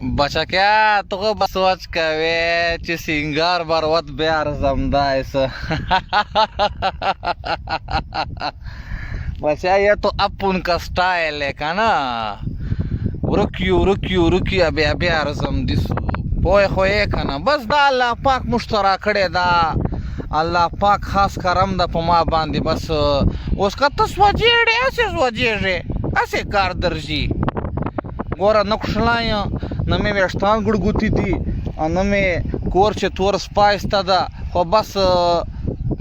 بچکیا ته خو به سوچ کوې چې سینګار بروت بیا ارزم دایس. بچا یہ تو اپن کا سټایل ہے کنه. ورک یو، ورک یو، ورک یو، بیا بیا ارزم دیسو. پوه خو یې کنه. بس دا الله پاک موږ ته راکړی دا الله پاک خاص کرم ده په ما باندې. بس اوس که ته سوځېږې، هسې سوځېږې، هسې کار درځي. ګوره، نه کوشلا یم، نه مې ویښتان ګړګوتي دي او نه مې کور چې تور سپایسته ده. خو بس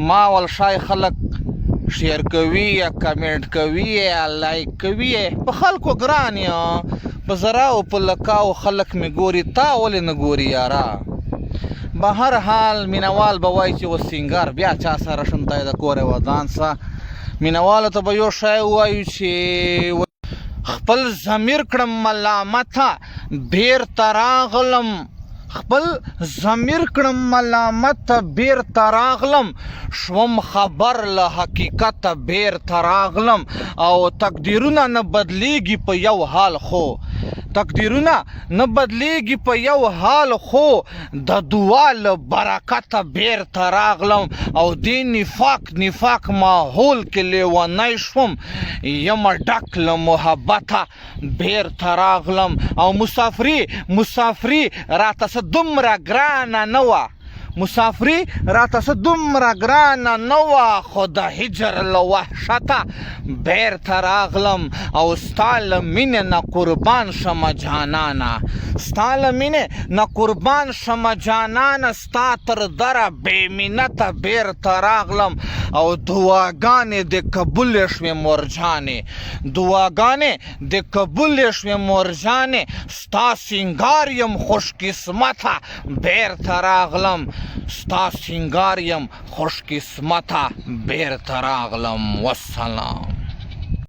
ما ول ښایي خلک شیر کوي یا کمنټ کوي یا لایک کوي. په خلکو ګران یم، په زراو په لکاو خلک مې ګوري. تا ولې نه ګوري یارا؟ به هر حال مینوال به وایي چې اوس سینګار بیا چا سره شم، د کوره ودان سه. مینوالو ته به یو شی ووایو چې خپل ضمیر کړم ملامته بیرته راغلم، خپل ضمیر کړم ملامت بیرته راغلم، شوم خبر له حقیقت بیرته راغلم. او تقدیرونه نه بدلیږي په یو حال خو، تقدیرونه نه بدلیږي په یو حال خو د دعا له برکته بیرته راغلم. او دې نفاق نفاق ماحول کې لیونی شوم، یم ډک له محبته بیرته راغلم. او مسافري مسافري راته څه دومره ګرانه نه وه، مسافري راته څه دومره ګرانه نه وه، خو د هجر له وحشته بیرته راغلم. او ستا له مینې نه قربان شمه جانانه، ستا له مینې نه قربان شمه جانانه، ستا تر دره بې منته بیرته راغلم. او دعاګانې دې قبولې شوې مورجانې، دعاګانې دې قبولې شوې مورجانې، ستا سینګار یم خوش قسمته بیرته راغلم، ستا سینګار یم خوش قسمته بیرته راغلم. والسلام.